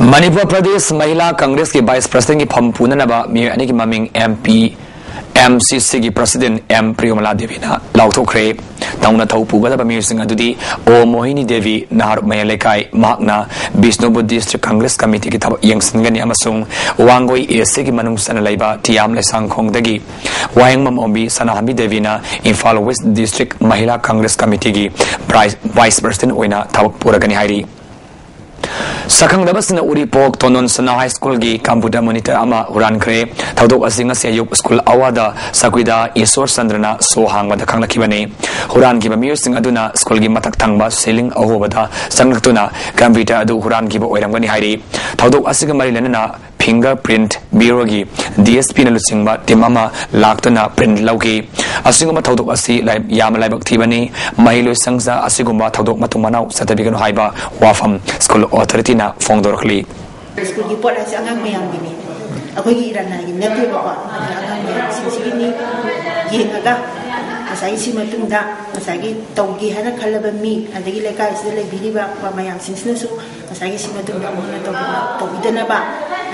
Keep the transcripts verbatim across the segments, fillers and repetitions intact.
Manipur Pradesh ꯃꯍꯤꯂꯥ ꯀꯪꯒ꯭ꯔꯦꯁꯀꯤ vice ꯄ꯭ꯔꯁꯤꯗꯦꯟꯒꯤ ꯐꯝ ꯄꯨꯅꯅꯕ ꯃꯤꯑꯣꯏ ꯑꯅꯤꯒꯤ ꯃꯃꯤꯡ ꯑꯦꯝ ꯄꯤ ꯑꯦꯝ ꯁꯤ ꯁꯤꯒꯤ ꯄ꯭ꯔꯁꯤꯗꯦꯟ ꯑꯦꯝ ꯄ꯭ꯔꯤꯌꯣꯃꯂꯥ ꯗꯦꯕꯤꯅ ꯂꯥꯎꯊꯣꯛꯈ꯭ꯔꯦ꯫ ꯅꯧꯅ ꯊꯧ ꯄꯨꯒꯗꯕ ꯃꯤꯑꯣꯏꯁꯤꯡ ꯑꯗꯨꯗꯤ ꯑꯣ ꯃꯣꯍꯤꯅꯤ ꯗꯦꯕꯤ, ꯅꯍꯥꯔꯨꯞ ꯃꯌꯥꯏ ꯂꯩꯀꯥꯏ, ꯃꯍꯥꯛꯅ ꯕꯤꯁꯅꯨꯄꯨꯔ ꯗꯤꯁꯇ꯭ꯔꯤꯛ ꯀꯪꯒ꯭ꯔꯦꯁ ꯀꯃꯤꯇꯤꯒꯤ ꯊꯕꯛ ꯌꯦꯡꯁꯤꯟꯒꯅꯤ ꯑꯃꯁꯨꯡ ꯋꯥꯡꯒꯣꯏ ꯑꯦ ꯁꯤꯒꯤ ꯃꯅꯨꯡ ꯆꯟꯅ ꯂꯩꯕ ꯇꯤꯌꯥꯝ ꯂꯩꯁꯥꯡꯈꯣꯡꯗꯒꯤ ꯋꯥꯍꯦꯡꯕꯝ ꯑꯣꯝꯕꯤ ꯁꯅꯥꯍꯟꯕꯤ ꯗꯦꯕꯤꯅ ꯏꯝꯐꯥꯜ ꯋꯦꯁ ꯗꯤꯁꯇ꯭ꯔꯤꯛ ꯃꯍꯤꯂꯥ ꯀꯪꯒ꯭ꯔꯦꯁ ꯀꯃꯤꯇꯤꯒꯤ ꯚꯥꯏꯁ ꯄ꯭ꯔꯁꯤꯗꯦꯟ ꯑꯣꯏꯅ ꯊꯕꯛ ꯄꯨꯔꯒꯅꯤ ꯍꯥꯏꯔꯤ꯫ ꯁꯛꯈꯪꯗꯕꯁꯤꯡꯅ ꯎꯔꯤꯄꯣꯛ ꯇꯣꯅꯣꯟ ꯁꯅꯥ ꯍꯥꯏ ꯁ꯭ꯀꯨꯜꯒꯤ ꯀꯝꯄ꯭ꯌꯨꯇꯔ ꯃꯣꯅꯤꯇꯔ ꯑꯃ ꯍꯨꯔꯥꯟꯈ꯭ꯔꯦ꯫ ꯊꯧꯗꯣꯛ ꯑꯁꯤ ꯉꯁꯤ ꯑꯌꯨꯛ ꯁ꯭ꯀꯨꯜ ꯑꯋꯥꯗ ꯆꯧꯀꯤꯗꯥꯔ ꯏꯁꯣꯔ ꯆꯟꯗ꯭ꯔꯅ ꯁꯣ ꯍꯥꯡꯕꯗ ꯈꯪꯂꯛꯈꯤꯕꯅꯤ꯫ ꯍꯨꯔꯥꯟꯈꯤꯕ ꯃꯤꯑꯣꯏꯁꯤꯡ ꯑꯗꯨꯅ ꯁ꯭ꯀꯨꯜꯒꯤ ꯃꯊꯛ ꯊꯪꯕ ꯁꯤꯂꯤꯡ ꯑꯍꯣꯕꯗ ꯆꯪꯂꯛꯇꯨꯅ ꯀꯝꯄ꯭ꯌꯨꯇꯔ ꯑꯗꯨ ꯍꯨꯔꯥꯟꯈꯤꯕ ꯑꯣꯏꯔꯝꯒꯅꯤ ꯍꯥꯏꯔꯤ꯫ ꯊꯧꯗꯣꯛ ꯑꯁꯤꯒ ꯃꯔꯤ ꯂꯩꯅꯅ ꯐꯤꯡꯒꯔ ꯄ꯭ꯔꯤꯟꯠ ꯕ꯭ꯌꯨꯔꯣꯒꯤ ꯗꯤ ꯑꯦꯁ ꯄꯤꯅ ꯂꯨꯆꯤꯡꯕ ꯇꯤꯝ ꯑꯃ ꯂꯥꯛꯇꯨꯅ ꯄ꯭ꯔꯤꯟꯠ ꯂꯧꯈꯤ꯫ ꯑꯁꯤꯒꯨꯝꯕ ꯊꯧꯗꯣꯛ ꯑꯁꯤ ꯂꯥꯏ-, ꯌꯥꯝꯅ ꯂꯥꯏꯕꯛ ꯊꯤꯕꯅꯤ꯫ ꯃꯍꯩꯂꯣꯏꯁꯪꯁꯤꯗ ꯑꯁꯤꯒꯨꯝꯕ ꯊꯧꯗꯣꯛ ꯃꯇꯨꯡ ꯃꯅꯥꯎ ꯆꯠꯊꯕꯤꯒꯅꯨ ꯍꯥꯏꯕ ꯋꯥꯐꯝ ꯁ꯭ꯀꯨꯜ ꯑꯣꯊꯣꯔꯤꯇꯤꯅ ꯐꯣꯡꯗꯣꯔꯛꯂꯤ꯫ ꯁ꯭ꯀꯨꯜꯒꯤ ꯄꯣꯠ ꯍꯥꯏꯁꯦ ꯑꯉꯥꯡ ꯃꯌꯥꯝꯒꯤꯅꯤ, ꯑꯩꯈꯣꯏꯒꯤ ꯏꯔꯥꯟꯅꯥꯒꯤ ꯅꯠꯇꯦꯕꯀꯣ꯫ ꯑꯗꯨꯅ ꯑꯉꯥꯡ ꯃꯌꯥꯝꯁꯤꯡꯁꯤꯒꯤꯅꯤ ꯌꯦꯡꯉꯒ ꯉꯁꯥꯏꯒꯤ ꯁꯤ ꯃꯇꯨꯡꯗ ꯉꯁꯥꯏꯒꯤ ꯇꯧꯒꯦ ꯍꯥꯏꯅ ꯈꯜꯂꯕ ꯃꯤ, ꯑꯗꯒꯤ ꯂꯩꯀꯥꯏꯁꯤꯗ ꯂꯩꯕꯤꯔꯤꯕ ꯃꯌꯥꯝꯁꯤꯡꯁꯤꯅꯁꯨ ꯉꯁꯥꯏꯒꯤ ꯁꯤ ꯃꯇꯨꯡꯗ ꯑꯃꯨꯛ ꯍꯟꯅ ꯇꯧꯕꯤꯗ-, ꯇꯧꯕꯤꯗꯅꯕ,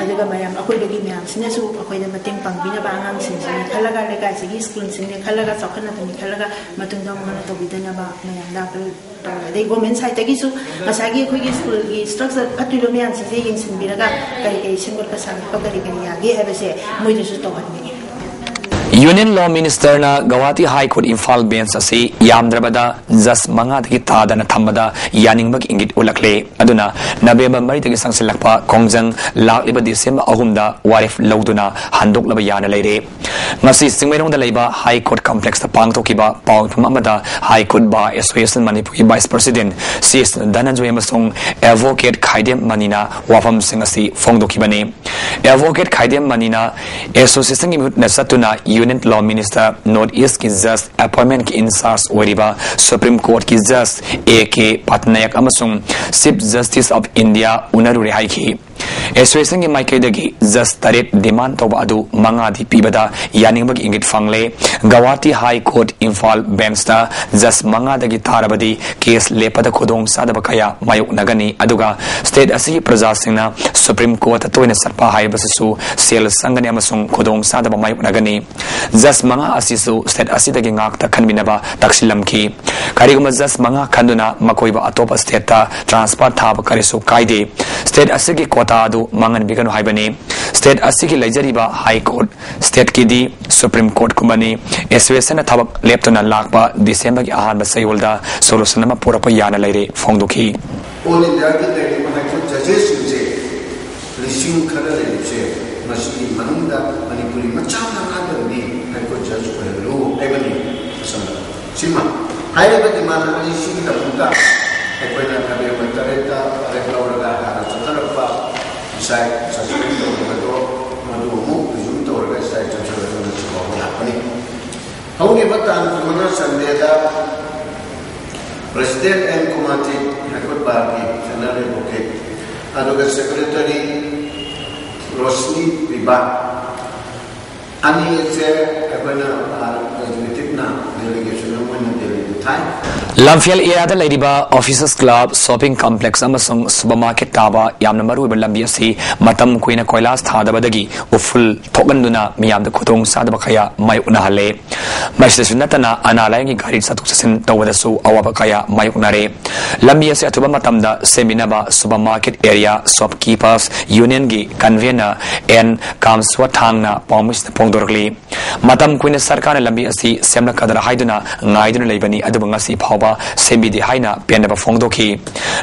ꯑꯗꯨꯒ ꯃꯌꯥꯝ ꯑꯩꯈꯣꯏꯗꯒꯤ ꯃꯌꯥꯝꯁꯤꯅꯁꯨ ꯑꯩꯈꯣꯏꯗ ꯃꯇꯦꯡ ꯄꯥꯡꯕꯤꯅꯕ, ꯑꯉꯥꯡꯁꯤꯡꯁꯤꯅꯤ ꯈꯜꯂꯒ, ꯂꯩꯀꯥꯏꯁꯤꯒꯤ ꯁ꯭ꯀꯨꯜꯁꯤꯡꯅꯤ ꯈꯜꯂꯒ, ꯆꯥꯎꯈꯠꯅꯕꯅꯤ ꯈꯜꯂꯒ ꯃꯇꯨꯡꯗ ꯑꯃꯨꯛ ꯍꯟꯅ ꯇꯧꯕꯤꯗꯅꯕ ꯃꯌꯥꯝꯗ ꯑꯩꯈꯣꯏ ꯇꯧꯔꯦ꯫ ꯑꯗꯩ ꯒꯣꯔꯃꯦꯟ ꯁꯥꯏꯠꯇꯒꯤꯁꯨ ꯉꯁꯥꯏꯒꯤ ꯑꯩꯈꯣꯏꯒꯤ ꯁ꯭ꯀꯨꯜꯒꯤ ꯁ꯭ꯇ꯭ꯔꯛꯆꯔ ꯐꯠꯇ꯭ꯔꯤꯕ ꯃꯌꯥꯝꯁꯤꯡꯁꯦ ꯌꯦꯡꯁꯤꯟꯕꯤꯔꯒ ꯀꯔꯤ ꯀꯔꯤ ꯁꯦꯝꯒꯠꯄ ꯁꯥꯒꯠꯄ ꯀꯔꯤ ꯀꯔꯤ ꯌꯥꯒꯦ ꯍꯥꯏꯕꯁꯦ ꯃꯣꯏꯗꯁꯨ ꯇꯧꯍꯟꯅꯤꯡꯉꯤ꯫ ꯌꯨꯅꯤꯌꯟ ꯂꯣ ꯃꯤꯅꯤꯁꯇꯔꯅ Guwahati high court Imphal bench ꯑꯁꯤ ꯌꯥꯝꯗ꯭ꯔꯕꯗ ꯖꯖ ꯃꯉꯥꯗꯒꯤ ꯇꯥꯗꯅ ꯊꯝꯕꯗ ꯌꯥꯅꯤꯡꯕꯒꯤ ꯏꯪꯒꯤꯠ ꯎꯠꯂꯛꯂꯦ꯫ ꯑꯗꯨꯅ ꯅꯕꯦꯝꯕꯔ ꯃꯔꯤꯗꯒꯤ ꯆꯪꯁꯤꯜꯂꯛꯄ ꯈꯣꯡꯖꯪ ꯂꯥꯛꯂꯤꯕ ꯗꯤꯁꯦꯝꯕꯔ ꯑꯍꯨꯝꯗ ꯋꯥꯔꯦꯞ ꯂꯧꯗꯨꯅ ꯍꯟꯗꯣꯛꯂꯕ ꯌꯥꯅ ꯂꯩꯔꯦ꯫ ꯉꯁꯤ ꯆꯤꯡꯃꯩꯔꯣꯡꯗ ꯂꯩꯕ ꯍꯥꯏ ꯀꯣꯔꯠ ꯀꯝꯄ꯭ꯂꯦꯛꯁꯇ ꯄꯥꯡꯊꯣꯛꯈꯤꯕ ꯄꯥꯎ ꯃꯤꯐꯝ ꯑꯃꯗ ꯍꯥꯏ ꯀꯣꯔꯠ ꯕꯥꯔ ꯑꯦꯁꯣꯁꯤꯌꯦꯁꯟ ꯃꯅꯤꯄꯨꯔꯒꯤ ꯚꯥꯏꯁ ꯄ꯭ꯔꯁꯤꯗꯦꯟꯠ ꯁꯤ ꯑꯦꯁ ꯙꯅꯟꯖꯣꯏ ꯑꯃꯁꯨꯡ ꯑꯦꯗꯚꯣꯀꯦꯠ ꯈꯥꯏꯗꯦꯝ ꯃꯅꯤꯅ ꯋꯥꯐꯝꯁꯤꯡ ꯑꯁꯤ ꯐꯣꯡꯗꯣꯛꯈꯤꯕꯅꯤ꯫ ꯑꯦꯗꯚꯣꯀꯦꯠ ꯈꯥꯏꯗꯦꯝ ꯃꯅꯤꯅ ꯑꯦꯁꯣꯁꯤꯌꯦꯁꯟꯒꯤ ꯃꯤꯍꯨꯠꯅ ꯆꯠꯇꯨꯅ ꯌꯨꯅꯤꯌꯟ ꯂꯣ ꯃꯤꯅꯤꯁꯇꯔ, ꯅꯣꯔꯠ ꯏꯁꯀꯤ ꯖꯖ ꯑꯦꯄꯣꯏꯟꯃꯦꯟꯠꯀꯤ ꯏꯟꯆꯥꯔꯖ ꯑꯣꯏꯔꯤꯕ ꯁꯨꯄ꯭ꯔꯤꯝ ꯀꯣꯔꯠꯀꯤ ꯖꯖ ꯑꯦ ꯀꯦ ꯄꯠꯅꯥꯌꯛ ꯑꯃꯁꯨꯡ ꯆꯤꯐ ꯖꯁꯇꯤꯁ ꯑꯣꯐ ꯏꯟꯗꯤꯌꯥ ꯎꯅꯔꯨꯔꯦ ꯍꯥꯏꯈꯤ꯫ ꯑꯦꯁꯣꯁꯤꯌꯦꯁꯟꯒꯤ ꯃꯥꯏꯀꯩꯗꯒꯤ ꯖꯁ ꯇꯔꯦꯠ ꯗꯤꯃꯥꯟ ꯇꯧꯕ ꯑꯗꯨ ꯃꯉꯥꯗꯤ ꯄꯤꯕꯗ ꯌꯥꯅꯤꯡꯕꯒꯤ ꯏꯪꯒꯤꯠ ꯐꯪꯂꯦ꯫ Guwahati high court Imphal ꯕꯦꯟꯁꯇ just ꯃꯉꯥꯗꯒꯤ ꯇꯥꯔꯕꯗꯤ ꯀꯦꯁ ꯂꯦꯞꯄꯗ ꯈꯨꯗꯣꯡ ꯆꯥꯗꯕ ꯀꯌꯥ ꯃꯥꯌꯣꯛꯅꯒꯅꯤ꯫ ꯑꯗꯨꯒ ꯁ꯭ꯇꯦꯠ ꯑꯁꯤꯒꯤ ꯄ꯭ꯔꯖꯥꯁꯤꯡꯅ ꯁꯨꯄ꯭ꯔꯤꯝ ꯀꯣꯔꯠꯇ ꯇꯣꯏꯅ ꯆꯠꯄ ꯍꯥꯏꯕꯁꯤꯁꯨ ꯁꯦꯜ ꯆꯪꯒꯅꯤ ꯑꯃꯁꯨꯡ ꯈꯨꯗꯣꯡ ꯆꯥꯗꯕ ꯃꯥꯌꯣꯛꯅꯒꯅꯤ꯫ ꯖꯁ ꯃꯉꯥ ꯑꯁꯤꯁꯨ ꯁ꯭ꯇꯦꯠ ꯑꯁꯤꯗꯒꯤ ꯉꯥꯛꯇ ꯈꯟꯃꯤꯟꯅꯕ ꯇꯛꯁꯤꯜꯂꯝꯈꯤ꯫ ꯀꯔꯤꯒꯨꯝꯕ ꯖꯁ ꯃꯉꯥ ꯈꯟꯗꯨꯅ ꯃꯈꯣꯏꯕꯨ ꯑꯇꯣꯞꯄ ꯁ꯭ꯇꯦꯠꯇ ꯇ꯭ꯔꯥꯟꯁꯐꯔ ꯊꯥꯕ ꯀꯔꯤꯁꯨ ꯀꯥꯏꯗꯦ꯫ ꯁ꯭ꯇꯦꯠ ꯑꯁꯤꯒꯤ ꯀꯣꯇꯥ ꯑꯗꯨ ꯃꯥꯡꯍꯟꯕꯤꯒꯅꯨ ꯍꯥꯏꯕꯅꯤ꯫ ꯁ꯭ꯇꯦꯠ ꯑꯁꯤꯒꯤ ꯂꯩꯖꯔꯤꯕ ꯍꯥꯏ ꯀꯣꯔꯠ, ꯁ꯭ꯇꯦꯠꯀꯤꯗꯤ ꯁꯨꯄ꯭ꯔꯤꯝ ꯀꯣꯔꯠꯀꯨꯝꯕꯅꯤ꯫ ꯑꯦꯁꯣꯁꯤꯌꯦꯁꯟꯅ ꯊꯕꯛ ꯂꯦꯞꯇꯨꯅ ꯂꯥꯛꯄ ꯗꯤꯁꯦꯝꯕꯔꯒꯤ ꯑꯍꯥꯟꯕ ꯆꯌꯣꯜꯗ ꯁꯣꯂꯨꯁꯟ ꯑꯃ ꯄꯨꯔꯛꯄ ꯌꯥꯅ ꯂꯩꯔꯦ ꯐꯣꯡꯗꯣꯛꯈꯤ꯫ ꯑꯣꯜ ꯏꯟꯗꯤꯌꯥꯒꯤ ꯂꯩꯔꯤꯕ ꯍꯥꯏ ꯀꯣꯔꯠ ꯖꯖꯦꯁꯁꯤꯡꯁꯦ ꯂꯤꯁꯤꯡ ꯈꯔ ꯂꯩꯔꯤꯕꯁꯦ, ꯃꯁꯤꯒꯤ ꯃꯅꯨꯡꯗ ꯃꯅꯤꯄꯨꯔꯤ ꯃꯆꯥ ꯃꯆꯥ ꯉꯥꯛꯇꯗꯤ ꯍꯥꯏ ꯀꯣꯔꯠ ꯖꯖ ꯑꯣꯏꯍꯜꯂꯨ ꯍꯥꯏꯕꯅꯤ꯫ ꯑꯁꯝꯕ ꯁꯤꯃ ꯍꯥꯏꯔꯤꯕ ꯗꯤꯃꯥꯟ ꯑꯅꯤꯁꯤꯒꯤꯗꯃꯛꯇ ꯑꯩꯈꯣꯏꯅ ꯈꯕꯦꯝ ꯇꯔꯦꯠꯇ ꯋꯥꯔꯦꯞ ꯂꯧꯔꯒ ꯍꯥꯟꯅ ꯆꯠꯊꯔꯛꯄ ꯏꯁꯥꯏ ꯁꯁꯄꯦꯟ ꯇꯧꯔꯤꯕꯗꯣ ꯃꯗꯨ ꯑꯃꯨꯛ ꯔꯤꯖꯨꯝ ꯇꯧꯔꯒ ꯏꯁꯥꯏ ꯆꯠꯊꯔꯒ ꯉꯁꯤ ꯐꯥꯎꯕ ꯂꯥꯛꯄꯅꯤ꯫ ꯍꯧꯈꯤꯕ ꯇꯥꯡ ꯀꯨꯟꯃꯉꯥ ꯁꯟꯗꯦꯗ ꯄ꯭ꯔꯦꯁꯤꯗꯦꯟ ꯑꯦꯟ ꯀꯨꯃꯥꯇꯤ, ꯍꯥꯏꯀꯣꯔꯠ ꯕꯥꯔꯒꯤ ꯖꯦꯅꯔꯦꯜ ꯑꯦꯗꯚꯣꯀꯦꯠ, ꯑꯗꯨꯒ ꯁꯦꯀ꯭ꯔꯦꯇꯔꯤ ꯔꯣꯁꯅꯤ ꯄꯤꯕꯥ, ꯑꯅꯤ ꯑꯁꯦ ꯑꯩꯈꯣꯏꯅ, ꯑ, ꯑꯦꯛꯖꯤꯀ꯭ꯌꯨꯇꯤꯚꯅ ꯗꯦꯂꯤꯒꯦꯁꯟ ꯑꯃ ꯑꯣꯏꯅ ꯗꯦꯜꯂꯤꯗ ꯊꯥꯏ꯫ ꯂꯝꯐꯦꯜ ꯑꯦꯔꯤꯌꯥꯗ ꯂꯩꯔꯤꯕ ꯑꯣꯐꯤꯁꯔꯁ ꯀ꯭ꯂꯕ, ꯁꯣꯞꯄꯤꯡ ꯀꯝꯄ꯭ꯂꯦꯛꯁ ꯑꯃꯁꯨꯡ ꯁꯨꯄꯔ ꯃꯥꯔꯀꯦꯠ ꯇꯥꯕ ꯌꯥꯝꯅ ꯃꯔꯨꯑꯣꯏꯕ ꯂꯝꯕꯤ ꯑꯁꯤ ꯃꯇꯝ ꯀꯨꯏꯅ ꯀꯣꯏꯂꯥꯁ ꯊꯥꯗꯕꯗꯒꯤ ꯎꯐꯨꯜ ꯊꯣꯛꯍꯟꯗꯨꯅ ꯃꯤꯌꯥꯝꯗ ꯈꯨꯗꯣꯡꯆꯥꯗꯕ ꯀꯌꯥ ꯃꯥꯌꯣꯛꯅꯍꯜꯂꯦ꯫ ꯃꯁꯤꯗꯁꯨ ꯅꯠꯇꯅ ꯑꯅꯥ ꯂꯥꯏꯌꯦꯡꯒꯤ ꯒꯥꯔꯤ ꯆꯠꯊꯣꯛ ꯆꯠꯁꯤꯟ ꯇꯧꯕꯗꯁꯨ ꯑꯋꯥꯕ ꯀꯌꯥ ꯃꯥꯌꯣꯛꯅꯔꯦ꯫ ꯂꯝꯕꯤ ꯑꯁꯤ ꯑꯊꯨꯕ ꯃꯇꯝꯗ ꯁꯦꯝꯕꯤꯅꯕ ꯁꯨꯄꯔ ꯃꯥꯔꯀꯦꯠ ꯑꯦꯔꯤꯌꯥ ꯁꯣꯞꯀꯤꯄꯔꯁ ꯌꯨꯅꯤꯌꯟꯒꯤ ꯀꯟꯚꯦꯅꯔ ꯑꯦꯟ ꯀꯥꯝꯁ꯭ꯋꯥꯊꯥꯡꯅ ꯄꯥꯎꯃꯤꯁꯤꯗ ꯐꯣꯡꯗꯣꯔꯛꯂꯤ꯫ ꯃꯇꯝ ꯀꯨꯏꯅ ꯁꯔꯀꯥꯔꯅ ꯂꯝꯕꯤ ꯑꯁꯤ ꯁꯦꯝꯂꯛꯀꯗ꯭ꯔꯥ ꯍꯥꯏꯗꯨꯅ ꯉꯥꯏꯗꯨꯅ ꯂꯩꯕꯅꯤ, ꯑꯗꯨꯕꯨ ꯉꯁꯤ ꯐꯥꯎꯕ ꯁꯦꯝꯕꯤꯗꯦ ꯍꯥꯏꯅ ꯄꯦꯟꯗꯕ ꯐꯣꯡꯗꯣꯛꯈꯤ꯫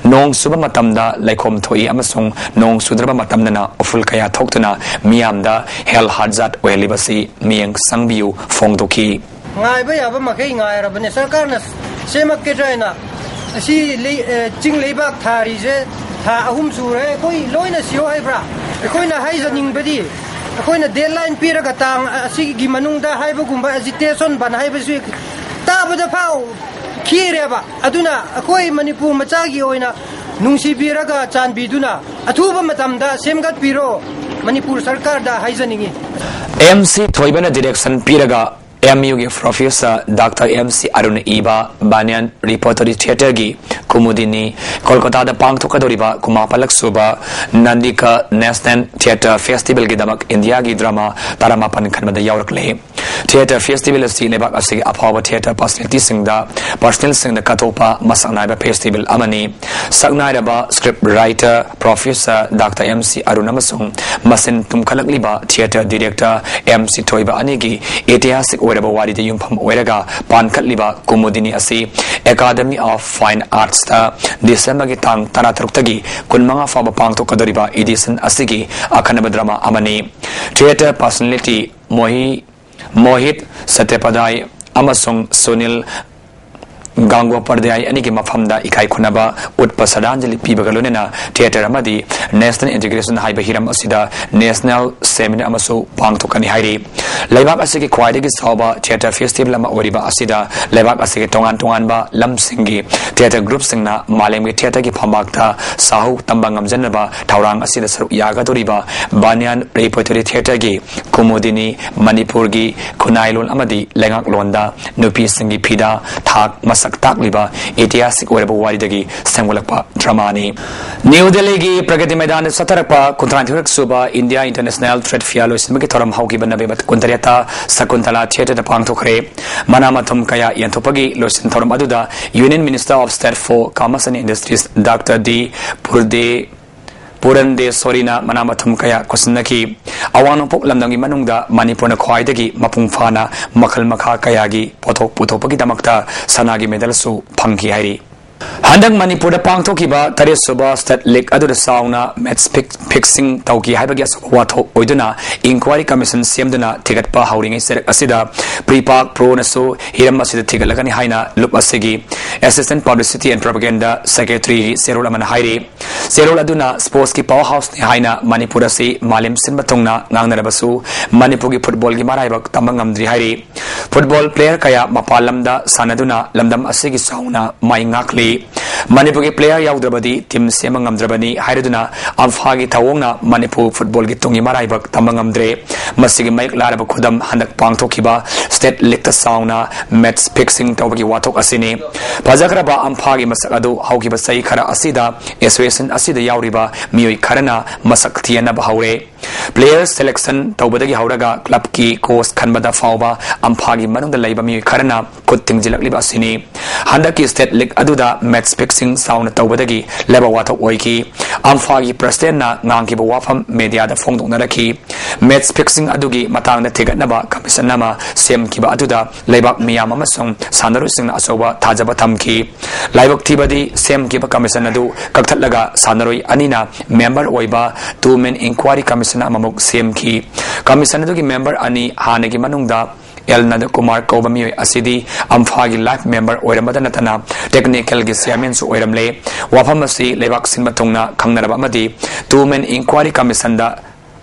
ꯅꯣꯡ ꯆꯨꯕ ꯃꯇꯝꯗ ꯂꯩꯈꯣꯝ ꯊꯣꯛꯏ ꯑꯃꯁꯨꯡ ꯅꯣꯡ ꯆꯨꯗ꯭ꯔꯕ ꯃꯇꯝꯗꯅ ꯎꯐꯨꯜ ꯀꯌꯥ ꯊꯣꯛꯇꯨꯅ ꯃꯤꯌꯥꯝꯗ ꯍꯦꯜꯊ ꯍꯖꯥꯔꯗ ꯑꯣꯏꯍꯜꯂꯤꯕꯁꯤ ꯃꯤꯠꯌꯦꯡ ꯆꯪꯕꯤꯌꯨ ꯐꯣꯡꯗꯣꯛꯈꯤ꯫ ꯉꯥꯏꯕ ꯌꯥꯕ ꯃꯈꯩ ꯉꯥꯏꯔꯕꯅꯦ꯫ ꯁꯔꯀꯥꯔꯅ ꯁꯦꯝꯃꯛꯀꯗ꯭ꯔꯥ ꯍꯥꯏꯅ ꯑꯁꯤ ꯂꯩ-, ꯑꯦ, ꯆꯤꯡ ꯂꯩꯕꯥꯛ ꯊꯥꯔꯤꯁꯦ ꯊꯥ ꯑꯍꯨꯝ ꯁꯨꯔꯦ꯫ ꯑꯩꯈꯣꯏ ꯂꯣꯏꯅ ꯁꯤꯌꯣ ꯍꯥꯏꯕ꯭ꯔꯥ? ꯑꯩꯈꯣꯏꯅ ꯍꯥꯏꯖꯅꯤꯡꯕꯗꯤ, ꯑꯩꯈꯣꯏꯅ ꯗꯦꯗꯂꯥꯏꯟ ꯄꯤꯔꯒ ꯇꯥꯡ ꯑꯁꯤꯒꯤ ꯃꯅꯨꯡꯗ ꯍꯥꯏꯕꯒꯨꯝꯕ ꯑꯦꯖꯤꯇꯦꯁꯟ ꯕꯟ ꯍꯥꯏꯕꯁꯤ ꯇꯥꯕꯗ ꯐꯥꯎ ꯈꯤꯔꯦꯕ꯫ ꯑꯗꯨꯅ ꯑꯩꯈꯣꯏ ꯃꯅꯤꯄꯨꯔ ꯃꯆꯥꯒꯤ ꯑꯣꯏꯅ ꯅꯨꯡꯁꯤꯕꯤꯔꯒ ꯆꯥꯟꯕꯤꯗꯨꯅ ꯑꯊꯨꯕ ꯃꯇꯝꯗ ꯁꯦꯝꯒꯠꯄꯤꯔꯣ, ꯃꯅꯤꯄꯨꯔ ꯁꯔꯀꯥꯔꯗ ꯍꯥꯏꯖꯅꯤꯡꯏ꯫ ꯑꯦꯝ ꯁꯤ ꯊꯣꯏꯕꯅ ꯗꯤꯔꯦꯛꯁꯟ ꯄꯤꯔꯒ ꯑꯦꯝ ꯌꯨꯒꯤ ꯄ꯭ꯔꯣꯐꯦꯁꯔ ꯗꯥꯛꯇꯔ ꯑꯦꯝ ꯁꯤ ꯑꯔꯨꯟꯅ ꯏꯕ ꯕꯥꯅꯤꯌꯥꯟ ꯔꯤꯄꯣꯔꯇꯔꯤ ꯊꯤꯌꯦꯇꯔꯒꯤ ꯀꯨꯃꯨꯗꯤꯅꯤ ꯀꯣꯜꯀꯇꯥꯗ ꯄꯥꯡꯊꯣꯛꯀꯗꯧꯔꯤꯕ ꯀꯨꯟꯃꯥꯄꯜꯂꯛ ꯁꯨꯕ ꯅꯟꯗꯤꯀ ꯅꯦꯁꯅꯦꯜ ꯊꯤꯌꯦꯇꯔ ꯐꯦꯁꯇꯤꯚꯦꯜꯒꯤꯗꯃꯛ ꯏꯟꯗꯤꯌꯥꯒꯤ ꯗ꯭ꯔꯃꯥ ꯇꯔꯥꯃꯥꯄꯟ ꯈꯟꯕꯗ ꯌꯥꯎꯔꯛꯂꯦ꯫ ꯊꯤꯌꯦꯇꯔ ꯐꯦꯁꯇꯤꯚꯦꯜ ꯑꯁꯤ ꯂꯩꯕꯥꯛ ꯑꯁꯤꯒꯤ ꯑꯐꯥꯎꯕ ꯊꯤꯌꯦꯇꯔ ꯄꯔꯁꯣꯅꯦꯂꯤꯇꯤꯁꯤꯡꯗ, ꯄꯔꯁꯣꯅꯦꯜꯁꯤꯡꯗ ꯀꯠꯊꯣꯛꯄ ꯃꯁꯛ ꯅꯥꯏꯕ ꯐꯦꯁꯇꯤꯚꯦꯜ ꯑꯃꯅꯤ꯫ ꯁꯛ ꯅꯥꯏꯔꯕ script writer professor doctor M C Arun ꯑꯃꯁꯨꯡ ꯃꯁꯤꯟ ꯇꯨꯝꯈꯠꯂꯛꯂꯤꯕ ꯊꯤꯌꯦꯇꯔ ꯗꯤꯔꯦꯛꯇꯔ ꯑꯦꯝ ꯁꯤ ꯊꯣꯏꯕ ꯑꯅꯤꯒꯤ ꯏꯇꯤꯍꯥꯁꯤꯛ ꯑꯣꯏꯔꯕ ꯋꯥꯔꯤꯗ ꯌꯨꯝꯐꯝ ꯑꯣꯏꯔꯒ ꯄꯥꯟꯈꯠꯂꯤꯕ ꯀꯨꯃꯨꯗꯤꯅꯤ ꯑꯁꯤ ꯑꯦꯀꯥꯗꯃꯤ ꯑꯣꯐ ꯐꯥꯏꯟ ꯑꯥꯔꯠꯁꯇ ꯗꯤꯁꯦꯝꯕꯔꯒꯤ ꯇꯥꯡ ꯇꯔꯥꯇꯔꯨꯛꯇꯒꯤ ꯀꯨꯟꯃꯉꯥ ꯐꯥꯎꯕ ꯄꯥꯡꯊꯣꯛꯀꯗꯧꯔꯤꯕ ꯏꯗꯤꯁꯟ ꯑꯁꯤꯒꯤ ꯑꯈꯟꯅꯕ ꯗ꯭ꯔꯃꯥ ꯑꯃꯅꯤ꯫ ꯊꯤꯌꯦꯇꯔ ꯄꯔꯁꯣꯅꯦꯂꯤꯇꯤ ꯃꯣꯍꯤ ꯃꯣꯍꯤꯠ ꯁꯇ꯭ꯌꯄꯥꯙꯥꯏ ꯑꯃꯁꯨꯡ ꯁꯨꯅꯤꯜ ꯒꯥꯡꯒꯣꯄꯥꯙ꯭ꯌꯥꯏ ꯑꯅꯤꯒꯤ ꯃꯐꯝꯗ ꯏꯀꯥꯏ ꯈꯨꯝꯅꯕ ꯎꯠꯄ ꯁ꯭ꯔꯗꯥꯟꯖꯂꯤ ꯄꯤꯕꯒ ꯂꯣꯏꯅꯅ ꯊꯤꯌꯦꯇꯔ ꯑꯃꯗꯤ ꯅꯦꯁꯅꯦꯜ ꯏꯟꯇꯤꯒ꯭ꯔꯦꯁꯟ ꯍꯥꯏꯕ ꯍꯤꯔꯝ ꯑꯁꯤꯗ ꯅꯦꯁꯅꯦꯜ ꯁꯦꯃꯤꯅꯥꯔ ꯑꯃꯁꯨ ꯄꯥꯡꯊꯣꯛꯀꯅꯤ ꯍꯥꯏꯔꯤ꯫ ꯂꯩꯕꯥꯛ ꯑꯁꯤꯒꯤ ꯈ꯭ꯋꯥꯏꯗꯒꯤ ꯆꯥꯎꯕ ꯊꯤꯌꯦꯇꯔ ꯐꯦꯁꯇꯤꯚꯦꯜ ꯑꯃ ꯑꯣꯏꯔꯤꯕ ꯑꯁꯤꯗ ꯂꯩꯕꯥꯛ ꯑꯁꯤꯒꯤ ꯇꯣꯉꯥꯟ ꯇꯣꯉꯥꯟꯕ ꯂꯝꯁꯤꯡꯒꯤ ꯊꯤꯌꯦꯇꯔ ꯒ꯭ꯔꯨꯞꯁꯤꯡꯅ ꯃꯥꯂꯦꯝꯒꯤ ꯊꯤꯌꯦꯇꯔꯒꯤ ꯐꯝꯄꯥꯛꯇ ꯁꯥꯍꯨ ꯇꯝꯕ ꯉꯝꯖꯅꯕ ꯊꯧꯔꯥꯡ ꯑꯁꯤꯗ ꯁꯔꯨꯛ ꯌꯥꯒꯗꯧꯔꯤꯕ ꯕꯥꯅꯤꯌꯥꯟ ꯔꯤꯄꯣꯇꯔꯤ ꯊꯤꯌꯦꯇꯔꯒꯤ ꯀꯨꯃꯨꯗꯤꯅꯤ ꯃꯅꯤꯄꯨꯔꯒꯤ ꯈꯨꯟꯅꯥꯏꯂꯣꯟ ꯑꯃꯗꯤ ꯂꯩꯉꯥꯛꯂꯣꯟꯗ ꯅꯨꯄꯤꯁꯤꯡꯒꯤ ꯐꯤꯗꯥ ꯊꯥꯛ ꯃꯁꯛ ꯇꯥꯛꯂꯤꯕ ꯏꯇꯤꯍꯥꯁꯤꯛ ꯑꯣꯏꯔꯕ ꯋꯥꯔꯤꯗꯒꯤ ꯁꯦꯝꯒꯠꯂꯛꯄ ꯗ꯭ꯔꯃꯥꯅꯤ꯫ ꯅ꯭ꯌꯨ ꯗꯦꯜꯂꯤꯒꯤ ꯄ꯭ꯔꯒꯇꯤ ꯃꯩꯗꯥꯟꯗ ꯆꯠꯊꯔꯛꯄ ꯀꯨꯟꯊ꯭ꯔꯥꯅꯤꯊꯣꯏꯔꯛ ꯁꯨꯕ ꯏꯟꯗꯤꯌꯥ ꯏꯟꯇꯔꯅꯦꯁꯅꯦꯜ ꯇ꯭ꯔꯦꯗ ꯐꯤꯌꯥꯔ ꯂꯣꯏꯁꯤꯟꯕꯒꯤ ꯊꯧꯔꯝ ꯍꯧꯈꯤꯕ ꯅꯕꯦꯝꯕꯔ ꯀꯨꯟꯇꯔꯦꯠꯇ ꯁꯀꯨꯟꯇꯂꯥ ꯊꯤꯌꯦꯇꯔꯗ ꯄꯥꯡꯊꯣꯛꯈ꯭ꯔꯦ꯫ ꯃꯅꯥ ꯃꯊꯨꯝ ꯀꯌꯥ ꯌꯦꯟꯊꯣꯛꯄꯒꯤ ꯂꯣꯏꯁꯤꯟ ꯊꯧꯔꯝ ꯑꯗꯨꯗ Union Minister of State for Commerce and Industries doctor D ꯄꯨꯔꯗꯦ ꯄꯨꯔꯟꯗꯦꯁꯣꯔꯤꯅ ꯃꯅꯥ ꯃꯊꯨꯝ ꯀꯌꯥ ꯈꯨꯠꯁꯤꯟꯅꯈꯤ꯫ ꯑꯋꯥꯡ ꯅꯣꯡꯄꯣꯛ ꯂꯝꯗꯝꯒꯤ ꯃꯅꯨꯡꯗ ꯃꯅꯤꯄꯨꯔꯅ ꯈ꯭ꯋꯥꯏꯗꯒꯤ ꯃꯄꯨꯡ ꯐꯥꯅ ꯃꯈꯜ ꯃꯈꯥ ꯀꯌꯥꯒꯤ ꯄꯣꯠꯊꯣꯛ ꯄꯨꯊꯣꯛꯄꯒꯤꯗꯃꯛꯇ ꯁꯅꯥꯒꯤ ꯃꯦꯗꯜꯁꯨ ꯐꯪꯈꯤ ꯍꯥꯏꯔꯤ꯫ ꯍꯟꯗꯛ ꯃꯅꯤꯄꯨꯔꯗ ꯄꯥꯡꯊꯣꯛꯈꯤꯕ ꯇꯔꯦꯠ ꯁꯨꯕ ꯁ꯭ꯇꯦꯠ ꯂꯤꯒ ꯑꯗꯨꯗ ꯆꯥꯎꯅ ꯃꯦꯠꯆ ꯐꯤꯛ-, ꯐꯤꯛꯁꯤꯡ ꯇꯧꯈꯤ ꯍꯥꯏꯕꯒꯤ ꯑꯆꯧꯕ ꯋꯥꯊꯣꯛ ꯑꯣꯏꯗꯨꯅ ꯏꯟꯀ꯭ꯋꯥꯏꯔꯤ ꯀꯃꯤꯁꯟ ꯁꯦꯝꯗꯨꯅ ꯊꯤꯒꯠꯄ ꯍꯧꯔꯤꯉꯩ ꯆꯩꯔꯛ ꯑꯁꯤꯗ ꯄ꯭ꯔꯤꯄꯥꯛ ꯄ꯭ꯔꯣꯅꯁꯨ ꯍꯤꯔꯝ ꯑꯁꯤꯗ ꯊꯤꯒꯠꯂꯒꯅꯤ ꯍꯥꯏꯅ ꯂꯨꯞ ꯑꯁꯤꯒꯤ Assistant Publicity and Propaganda Secretary ꯆꯦꯔꯣꯜ ꯑꯃꯅ ꯍꯥꯏꯔꯤ꯫ ꯆꯦꯔꯣꯜ ꯑꯗꯨꯅ ꯁ꯭ꯄꯣꯔꯠꯁꯀꯤ ꯄꯥꯋꯔ ꯍꯥꯎꯁꯅꯤ ꯍꯥꯏꯅ ꯃꯅꯤꯄꯨꯔ ꯑꯁꯤ ꯃꯥꯂꯦꯝ ꯁꯤꯟꯕ ꯊꯨꯡꯅ ꯉꯥꯡꯅꯔꯕꯁꯨ ꯃꯅꯤꯄꯨꯔꯒꯤ ꯐꯨꯠꯕꯣꯜꯒꯤ ꯃꯔꯥꯏꯕꯛ ꯇꯝꯕ ꯉꯝꯗ꯭ꯔꯤ ꯍꯥꯏꯔꯤ꯫ ꯐꯨꯠꯕꯣꯜ ꯄ꯭ꯂꯦꯌꯔ ꯀꯌꯥ ꯃꯄꯥꯟ ꯂꯝꯗ ꯁꯥꯟꯅꯗꯨꯅ ꯂꯝꯗꯝ ꯑꯁꯤꯒꯤ ꯆꯥꯎꯅ ꯃꯥꯏ ꯉꯥꯛꯂꯤ꯫ ꯃꯅꯤꯄꯨꯔꯒꯤ ꯄ꯭ꯂꯦꯌꯔ ꯌꯥꯎꯗ꯭ꯔꯕꯗꯤ ꯇꯤꯝ ꯁꯦꯝꯕ ꯉꯝꯗ꯭ꯔꯕꯅꯤ ꯍꯥꯏꯔꯗꯨꯅ ꯑꯝꯐꯥꯒꯤ ꯊꯧꯑꯣꯡꯅ ꯃꯅꯤꯄꯨꯔ ꯐꯨꯠꯕꯣꯜꯒꯤ ꯇꯨꯡꯒꯤ ꯃꯔꯥꯏꯕꯛ ꯇꯝꯕ ꯉꯝꯗ꯭ꯔꯦ꯫ ꯃꯁꯤꯒꯤ ꯃꯌꯦꯛ ꯂꯥꯔꯕ ꯈꯨꯗꯝ ꯍꯟꯗꯛ ꯄꯥꯡꯊꯣꯛꯈꯤꯕ ꯁ꯭ꯇꯦꯠ ꯂꯤꯛꯇ ꯆꯥꯎꯅ ꯃꯦꯠꯆ ꯐꯤꯛꯁꯤꯡ ꯇꯧꯕꯒꯤ ꯋꯥꯊꯣꯛ ꯑꯁꯤꯅꯤ꯫ ꯐꯖꯈ꯭ꯔꯕ ꯑꯝꯐꯥꯒꯤ ꯃꯁꯛ ꯑꯗꯨ ꯍꯧꯈꯤꯕ ꯆꯍꯤ ꯈꯔ ꯑꯁꯤꯗ ꯑꯦꯁꯣꯁꯤꯌꯦꯁꯟ ꯑꯁꯤꯗ ꯌꯥꯎꯔꯤꯕ ꯃꯤꯑꯣꯏ ꯈꯔꯅ ꯃꯁꯛ ꯊꯤꯍꯟꯅꯕ ꯍꯧꯔꯦ꯫ ꯄ꯭ꯂꯦꯌꯔ ꯁꯦꯂꯦꯛꯁꯟ ꯇꯧꯕꯗꯒꯤ ꯍꯧꯔꯒ ꯀ꯭ꯂꯕꯀꯤ ꯀꯣꯆ ꯈꯟꯕꯗ ꯐꯥꯎꯕ ꯑꯝꯐꯥꯒꯤ ꯃꯅꯨꯡꯗ ꯂꯩꯕ ꯃꯤꯑꯣꯏ ꯈꯔꯅ ꯈꯨꯠ ꯊꯤꯡꯖꯤꯜꯂꯛꯂꯤꯕ ꯑꯁꯤꯅꯤ꯫ ꯍꯟꯗꯛꯀꯤ ꯁ꯭ꯇꯦꯠ ꯂꯤꯛ ꯑꯗꯨꯗ ꯃꯦꯠꯆ ꯐꯤꯛꯁꯤꯡ ꯆꯥꯎꯅ ꯇꯧꯕꯗꯒꯤ ꯂꯥꯏꯕꯛ ꯋꯥꯊꯣꯛ ꯑꯣꯏꯈꯤ꯫ ꯑꯝꯐꯥꯒꯤ ꯄ꯭ꯔꯁꯤꯗꯦꯟꯅ ꯉꯥꯡꯈꯤꯕ ꯋꯥꯐꯝ ꯃꯦꯗꯤꯌꯥꯗ ꯐꯣꯡꯗꯣꯛꯅꯔꯛꯈꯤ꯫ ꯃꯦꯠꯆ ꯐꯤꯛꯁꯤꯡ ꯑꯗꯨꯒꯤ ꯃꯇꯥꯡꯗ ꯊꯤꯒꯠꯅꯕ ꯀꯃꯤꯁꯟ ꯑꯃ ꯁꯦꯝꯈꯤꯕ ꯑꯗꯨꯗ ꯂꯩꯕꯥꯛ ꯃꯤꯌꯥꯝ ꯑꯃꯁꯨꯡ ꯁꯥꯟꯅꯔꯣꯏꯁꯤꯡꯅ ꯑꯆꯧꯕ ꯊꯥꯖꯕ ꯊꯝꯈꯤ꯫ ꯂꯥꯏꯕꯛ ꯊꯤꯕꯗꯤ ꯁꯦꯝꯈꯤꯕ ꯀꯃꯤꯁꯟ ꯑꯗꯨ ꯀꯛꯊꯠꯂꯒ ꯁꯥꯟꯅꯔꯣꯏ ꯑꯅꯤꯅ ꯃꯦꯝꯕꯔ ꯑꯣꯏꯕ ꯇꯨ ꯃꯦꯟ ꯏꯟꯀ꯭ꯋꯥꯏꯔꯤ ꯀꯃꯤꯁꯟ ꯑꯃꯃꯨꯛ ꯁꯦꯝꯈꯤ꯫ ꯀꯃꯤꯁꯟ ꯑꯗꯨꯒꯤ ꯃꯦꯝꯕꯔ ꯑꯅꯤ ꯍꯥꯟꯅꯒꯤ ꯃꯅꯨꯡꯗ ꯑꯦꯜ ꯅꯟꯗꯀꯨꯃꯥꯔ ꯀꯧꯕ ꯃꯤꯑꯣꯏ ꯑꯁꯤꯗꯤ ꯑꯝꯐꯥꯒꯤ ꯂꯥꯏꯐ ꯃꯦꯝꯕꯔ ꯑꯣꯏꯔꯝꯕꯗ ꯅꯠꯇꯅ ꯇꯦꯛꯅꯤꯀꯦꯜꯒꯤ ꯆꯤꯌꯥꯔꯃꯦꯟꯁꯨ ꯑꯣꯏꯔꯝꯂꯦ꯫ ꯋꯥꯐꯝ ꯑꯁꯤ ꯂꯩꯕꯥꯛ ꯁꯤꯟꯕ ꯊꯨꯡꯅ ꯈꯪꯅꯔꯕ ꯑꯃꯗꯤ ꯇꯨ ꯃꯦꯟ ꯏꯟꯀ꯭ꯋꯥꯏꯔꯤ ꯀꯃꯤꯁꯟꯗ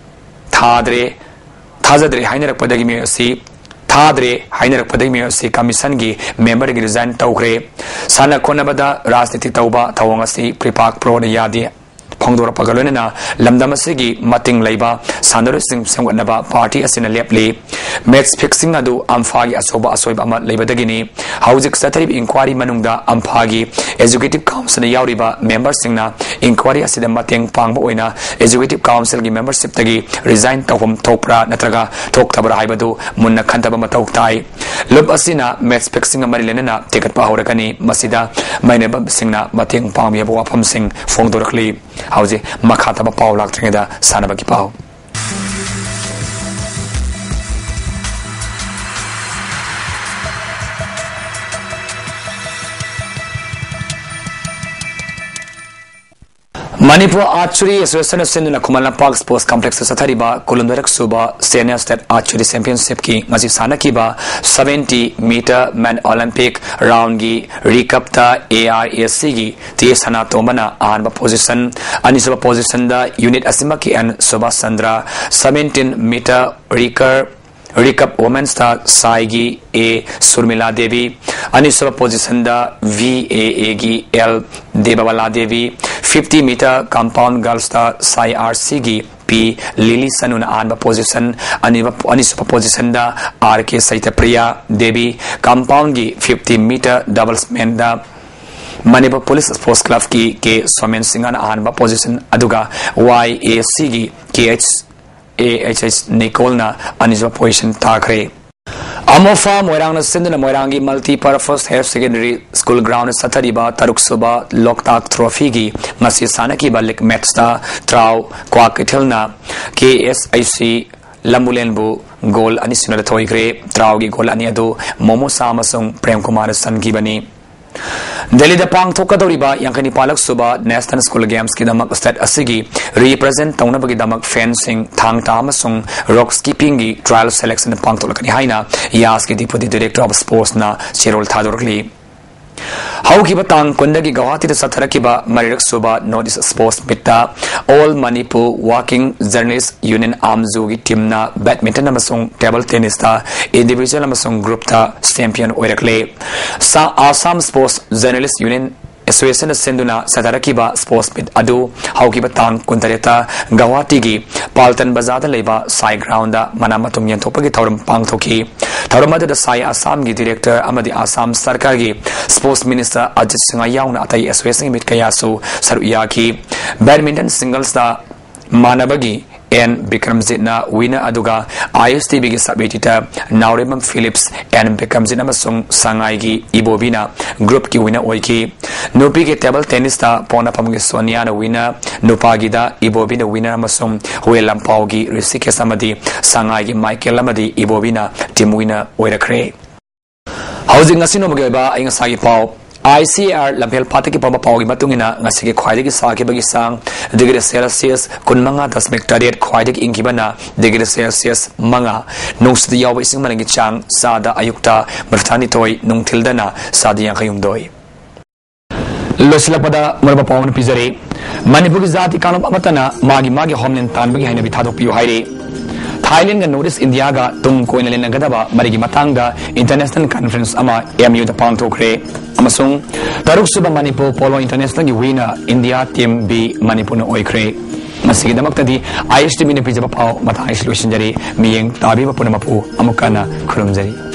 ꯊꯥꯗ꯭ꯔꯦ, ꯊꯥꯖꯗ꯭ꯔꯦ ꯍꯥꯏꯅꯔꯛꯄꯗꯒꯤ ꯃꯤꯑꯣꯏ ꯑꯁꯤ ꯊꯥꯗ꯭ꯔꯦ ꯍꯥꯏꯅꯔꯛꯄꯗꯒꯤ ꯃꯤꯑꯣꯏ ꯑꯁꯤ ꯀꯃꯤꯁꯟꯒꯤ ꯃꯦꯝꯕꯔꯗꯒꯤ ꯔꯤꯖꯥꯏꯟ ꯇꯧꯈ꯭ꯔꯦ꯫ ꯁꯥꯟꯅ ꯈꯣꯠꯅꯕꯗ ꯔꯥꯖꯅꯤꯇꯤ ꯇꯧꯕ ꯊꯧꯑꯣꯡ ꯑꯁꯤ ꯄ꯭ꯔꯤꯄꯥꯛ ꯄ꯭ꯔꯣꯅ ꯌꯥꯗꯦ꯫ ꯐꯣꯡꯗꯣꯔꯛꯄꯒ ꯂꯣꯏꯅꯅ ꯂꯝꯗꯝ ꯑꯁꯤꯒꯤ ꯃꯇꯤꯡ ꯂꯩꯕ ꯁꯥꯟꯅꯔꯣꯏꯁꯤꯡ ꯁꯦꯝꯒꯠꯅꯕ ꯄꯥꯔꯇꯤ ꯑꯁꯤꯅ ꯂꯦꯞꯂꯤ꯫ ꯃꯦꯠꯆ ꯐꯤꯛꯁꯤꯡ ꯑꯗꯨ ꯑꯝꯐꯥꯒꯤ ꯑꯆꯧꯕ ꯑꯁꯣꯏꯕ ꯑꯃ ꯂꯩꯕꯗꯒꯤꯅꯤ꯫ ꯍꯧꯖꯤꯛ ꯆꯠꯊꯔꯤꯕ ꯏꯟꯀ꯭ꯋꯥꯏꯔꯤ ꯃꯅꯨꯡꯗ ꯑꯝꯐꯥꯒꯤ ꯑꯦꯛꯖꯤꯀ꯭ꯌꯨꯇꯤꯚ ꯀꯥꯎꯟꯁꯤꯜꯗ ꯌꯥꯎꯔꯤꯕ ꯃꯦꯝꯕꯔꯁꯤꯡꯅ ꯏꯟꯀ꯭ꯋꯥꯏꯔꯤ ꯑꯁꯤꯗ ꯃꯇꯦꯡ ꯄꯥꯡꯕ ꯑꯣꯏꯅ ꯑꯦꯛꯖꯤꯀ꯭ꯌꯨꯇꯤꯚ ꯀꯥꯎꯟꯁꯤꯜꯒꯤ ꯃꯦꯝꯕꯔꯁꯤꯞꯇꯒꯤ ꯔꯤꯖꯥꯏꯟ ꯇꯧꯐꯝ ꯊꯣꯛꯄ꯭ꯔꯥ ꯅꯠꯇ꯭ꯔꯒ ꯊꯣꯛꯇꯕ꯭ꯔꯥ ꯍꯥꯏꯕꯗꯨ ꯃꯨꯟꯅ ꯈꯟꯊꯕ ꯃꯊꯧ ꯇꯥꯏ꯫ ꯂꯨꯞ ꯑꯁꯤꯅ ꯃꯦꯠꯆ ꯐꯤꯛꯁꯤꯡꯒ ꯃꯔꯤ ꯂꯩꯅꯅ ꯇꯤꯀꯦꯠ ꯄꯥꯍꯧꯔꯒꯅꯤ꯫ ꯃꯁꯤꯗ ꯃꯩꯅꯕꯁꯤꯡꯅ ꯃꯇꯦꯡ ꯄꯥꯡꯕ ꯌꯥꯕ ꯋꯥꯐꯝꯁꯤꯡ ꯐꯣꯡꯗꯣꯔꯛꯂꯤ꯫ ꯍꯧꯖꯤꯛ ꯃꯈꯥ ꯇꯥꯕ ꯄꯥꯎ ꯂꯥꯛꯇ꯭ꯔꯤꯉꯩꯗ ꯁꯥꯟꯅꯕꯒꯤ ꯄꯥꯎ꯫ ꯃꯅꯤꯄꯨꯔ ꯑꯥꯔꯆꯔꯤ ꯑꯦꯁꯣꯁꯤꯌꯦꯁꯟꯅ ꯁꯤꯟꯗꯨꯅ ꯈꯨꯃꯟ ꯂꯝꯄꯥꯛ ꯁ꯭ꯄꯣꯔꯠꯁ ꯀꯝꯄ꯭ꯂꯦꯛꯁꯇ ꯆꯠꯊꯔꯤꯕ ꯀꯨꯟꯍꯨꯝꯗꯣꯏꯔꯛ ꯁꯨꯕ ꯁꯦꯅꯤꯌꯔ ꯁ꯭ꯇꯦꯠ ꯑꯥꯔꯆꯔꯤ ꯆꯦꯝꯄꯤꯌꯟꯁꯤꯞꯀꯤ ꯉꯁꯤ ꯁꯥꯟꯅꯈꯤꯕ ꯁꯚꯦꯟꯇꯤ ꯃꯤꯇꯔ ꯃꯦꯟ ꯑꯣꯂꯤꯝꯄꯤꯛ ꯔꯥꯎꯟꯒꯤ ꯔꯤꯀꯞꯇ ꯑꯦ ꯑꯥꯔ ꯑꯦ ꯁꯤꯒꯤ ꯇꯤ ꯑꯦꯁ ꯁꯅꯥꯇꯣꯝꯕꯅ ꯑꯍꯥꯟꯕ ꯄꯣꯖꯤꯁꯟ, ꯑꯅꯤꯁꯨꯕ ꯄꯣꯖꯤꯁꯟꯗ ꯌꯨꯅꯤꯠ ꯑꯁꯤꯃꯛꯀꯤ ꯑꯦꯟ ꯁꯨꯕꯥꯁ ꯆꯟꯗ꯭ꯔ, ꯁꯚꯦꯟꯇꯤꯟ ꯃꯤꯇꯔ ꯔꯤꯀꯔ Recurve Women'ꯁꯇ ꯁꯥꯏꯒꯤ ꯑꯦ ꯁꯨꯔꯃꯤꯂꯥ ꯗꯦꯕꯤ, ꯑꯅꯤꯁꯨꯕ positionꯗ V A Aꯒꯤ L ꯗꯦꯕꯕꯥꯂꯥ Devi, fifty meter compound girlsꯇ ꯁꯥꯏ R Cꯒꯤ P ꯂꯤꯂꯤ ꯁꯅꯨꯅ ꯑꯍꯥꯟꯕ position, ꯑꯅꯤꯕ-, ꯑꯅꯤꯁꯨꯕ positionꯗ R K ꯁꯩꯇꯄ꯭ꯔꯤꯌꯥ ꯗꯦꯕꯤ, compoundꯒꯤ fifty meter doublesmenꯗ Manipur Police Sports Clubꯀꯤ K ꯁꯣꯃꯦꯟ ꯁꯤꯡꯍꯅ ꯑꯍꯥꯟꯕ position, ꯑꯗꯨꯒ Y A Cꯒꯤ K H A H H ꯅꯤꯀꯣꯜꯅ ꯑꯅꯤꯁꯨꯕ position ꯇꯥꯈ꯭ꯔꯦ꯫ ꯑꯃꯣꯐꯥ ꯃꯣꯏꯔꯥꯡꯅ ꯁꯤꯟꯗꯨꯅ ꯃꯣꯏꯔꯥꯡꯒꯤ Multipurpose Higher Secondary School groundꯗ ꯆꯠꯊꯔꯤꯕ ꯇꯔꯨꯛꯁꯨꯕ ꯂꯣꯛꯇꯥꯛ Trophyꯒꯤ ꯉꯁꯤ ꯁꯥꯟꯅꯈꯤꯕ league matchꯇ ꯇ꯭ꯔꯥꯎ ꯀ꯭ꯋꯥꯀꯩꯊꯦꯜꯅ K S H C ꯂꯝꯕꯨꯂꯦꯟꯕꯨ goal ꯑꯅꯤ ꯁꯤꯅꯣꯗ ꯊꯣꯏꯈ꯭ꯔꯦ꯫ ꯇ꯭ꯔꯥꯎꯒꯤ goal ꯑꯅꯤ ꯑꯗꯨ ꯃꯣꯃꯣꯁꯥ ꯑꯃꯁꯨꯡ ꯄ꯭ꯔꯦꯝꯀꯨꯃꯥꯔꯅ ꯆꯟꯈꯤꯕꯅꯤ꯫ ꯗꯦꯜꯂꯤꯗ ꯄꯥꯡꯊꯣꯛꯀꯗꯧꯔꯤꯕ ꯌꯥꯡꯈꯩ ꯅꯤꯄꯥꯜꯂꯛ ꯁꯨꯕ National School Gamesꯀꯤꯗꯃꯛ state ꯑꯁꯤꯒꯤ represent ꯇꯧꯅꯕꯒꯤꯗꯃꯛ fencing, ꯊꯥꯡ ꯇꯥ ꯑꯃꯁꯨꯡ rock skippingꯒꯤ trial selection ꯄꯥꯡꯊꯣꯛꯂꯛꯀꯅꯤ ꯍꯥꯏꯅ ꯌꯥꯁꯀꯤ Deputy Director of Sportsꯅ ꯆꯦꯔꯣꯜ ꯊꯥꯗꯣꯔꯛꯂꯤ꯫ ꯍꯧꯈꯤꯕ ꯇꯥꯡ ꯀꯨꯟꯗꯒꯤ ꯒꯧꯍꯥꯇꯤꯗ ꯆꯠꯊꯔꯛꯈꯤꯕ ꯃꯔꯤꯔꯛ ꯁꯨꯕ North East Sports Meetꯇ All Manipur Working Journalist Union, AMJUꯒꯤ teamꯅ badminton ꯑꯃꯁꯨꯡ table tennisꯇ individual ꯑꯃꯁꯨꯡ groupꯇ champion ꯑꯣꯏꯔꯛꯂꯦ꯫ ꯁꯥ-, Assam Sports Journalist Union Associationꯅ ꯁꯤꯟꯗꯨꯅ ꯆꯠꯊꯔꯛꯈꯤꯕ sports meet ꯑꯗꯨ ꯍꯧꯈꯤꯕ ꯇꯥꯡ ꯀꯨꯟꯇꯔꯦꯠꯇ ꯒꯧꯍꯥꯇꯤꯒꯤ ꯄꯥꯜꯇꯟ ꯕꯖꯥꯔꯗ ꯂꯩꯕ ꯁꯥꯏ groundꯗ ꯃꯅꯥ ꯃꯊꯨꯝ ꯌꯦꯟꯊꯣꯛꯄꯒꯤ ꯊꯧꯔꯝ ꯄꯥꯡꯊꯣꯛꯈꯤ꯫ ꯊꯧꯔꯝ ꯑꯗꯨꯗ ꯁꯥꯏ ꯑꯁꯥꯝꯒꯤ director ꯑꯃꯗꯤ ꯑꯁꯥꯝ ꯁꯔꯀꯥꯔꯒꯤ sports minister ꯑꯖꯤꯠ ꯁꯤꯡꯍ ꯌꯥꯎꯅ ꯑꯇꯩ association ꯃꯤꯠ ꯀꯌꯥꯁꯨ ꯁꯔꯨꯛ ꯌꯥꯈꯤ꯫ Badminton singlesꯇ ꯃꯥꯟꯅꯕꯒꯤ N ꯕꯤꯀ꯭ꯔꯝꯖꯤꯠꯅ winner, ꯑꯗꯨꯒ I S T Vꯒꯤ sub eightyꯇ ꯅꯥꯎꯔꯦꯝꯕꯝ ꯐꯤꯂꯤꯞꯁ, N ꯕꯤꯀ꯭ꯔꯝꯖꯤꯠ ꯑꯃꯁꯨꯡ ꯁꯉꯥꯏꯒꯤ ꯏꯕꯣꯕꯤꯅ groupꯀꯤ winner ꯑꯣꯏꯈꯤ꯫ ꯅꯨꯄꯤꯒꯤ table tennisꯇ ꯄꯣꯛꯅꯐꯝꯒꯤ ꯁꯣꯅꯤꯌꯥꯅ winner, ꯅꯨꯄꯥꯒꯤꯗ ꯏꯕꯣꯕꯤꯅ winner ꯑꯃꯁꯨꯡ ꯍꯨꯋꯦ ꯂꯝꯄꯥꯎꯒꯤ ꯔꯤꯁꯤꯀꯦꯁ ꯑꯃꯗꯤ ꯁꯉꯥꯏꯒꯤ ꯃꯥꯏꯀꯦꯜ ꯑꯃꯗꯤ ꯏꯕꯣꯕꯤꯅ team winner ꯑꯣꯏꯔꯛꯈ꯭ꯔꯦ꯫ ꯍꯧꯖꯤꯛ ꯉꯁꯤ ꯅꯣꯡꯃꯒꯤ ꯑꯣꯏꯕ ꯑꯏꯪ ꯑꯁꯥꯒꯤ ꯄꯥꯎ꯫ I C A R ꯂꯝꯐꯦꯜ ꯄꯥꯠꯇꯒꯤ ꯐꯪꯕ ꯄꯥꯎꯒꯤ ꯃꯇꯨꯡ ꯏꯟꯅ ꯉꯁꯤꯒꯤ ꯈ꯭ꯋꯥꯏꯗꯒꯤ ꯁꯥꯈꯤꯕꯒꯤ ꯆꯥꯡ degree Celsius ꯀꯨꯟꯃꯉꯥ ꯗꯁꯃꯤꯛ ꯇꯔꯦꯠ, ꯈ꯭ꯋꯥꯏꯗꯒꯤ ꯏꯪꯈꯤꯕꯅ degree Celsius ꯃꯉꯥ, ꯅꯨꯡꯁꯤꯠ ꯌꯥꯎꯕ ꯏꯁꯤꯡ ꯃꯅꯤꯟꯒꯤ ꯆꯥꯡ ꯆꯥꯗ ꯑꯌꯨꯛꯇ ꯃꯔꯤꯐꯨꯇꯔꯥꯅꯤꯊꯣꯏ, ꯅꯨꯡꯊꯤꯜꯗꯅ ꯆꯥꯗ ꯌꯥꯡꯈꯩꯍꯨꯝꯗꯣꯏ꯫ ꯂꯣꯏꯁꯤꯜꯂꯛꯄꯗ ꯃꯔꯨꯞ ꯄꯥꯎ ꯑꯃ ꯄꯤꯖꯔꯤ꯫ ꯃꯅꯤꯄꯨꯔꯒꯤ ꯖꯥꯇꯤ ꯀꯥꯡꯂꯨꯞ ꯑꯃꯠꯇꯅ ꯃꯥꯒꯤ ꯃꯥꯒꯤ homeland ꯇꯥꯟꯕꯒꯤ ꯍꯩꯅꯕꯤ ꯊꯥꯗꯣꯛꯄꯤꯌꯨ ꯍꯥꯏꯔꯤ꯫ ꯊꯥꯏꯂꯦꯟꯒ ꯅꯣꯔꯠ ꯏꯁ ꯏꯟꯗꯤꯌꯥꯒ ꯇꯨꯡ ꯀꯣꯏꯅ ꯂꯩꯅꯒꯗꯕ ꯃꯔꯤꯒꯤ ꯃꯇꯥꯡꯗ ꯏꯟꯇꯔꯅꯦꯁꯅꯦꯜ ꯀꯟꯐꯔꯦꯟꯁ ꯑꯃ ꯑꯦꯝ ꯌꯨꯗ ꯄꯥꯡꯊꯣꯛꯈ꯭ꯔꯦ꯫ ꯑꯃꯁꯨꯡ ꯇꯔꯨꯛ ꯁꯨꯕ ꯃꯅꯤꯄꯨꯔ ꯄꯣꯂꯣ ꯏꯟꯇꯔꯅꯦꯁꯅꯦꯜꯒꯤ ꯋꯤꯅ ꯏꯟꯗꯤꯌꯥ ꯇꯤꯝ ꯕꯤ ꯃꯅꯤꯄꯨꯔꯅ ꯑꯣꯏꯈ꯭ꯔꯦ꯫ ꯃꯁꯤꯒꯤꯗꯃꯛꯇꯗꯤ ꯑꯥꯏ ꯑꯦꯁ ꯇꯤ ꯚꯤꯅ ꯄꯤꯖꯕ ꯄꯥꯎ ꯃꯇꯥꯡ ꯑꯁꯤ ꯂꯣꯏꯁꯤꯟꯖꯔꯤ꯫ ꯃꯤꯠꯌꯦꯡ ꯇꯥꯕꯤꯕ ꯄꯨꯝꯅꯃꯛꯄꯨ ꯑꯃꯨꯛ ꯍꯟꯅ ꯈꯨꯔꯨꯝꯖꯔꯤ꯫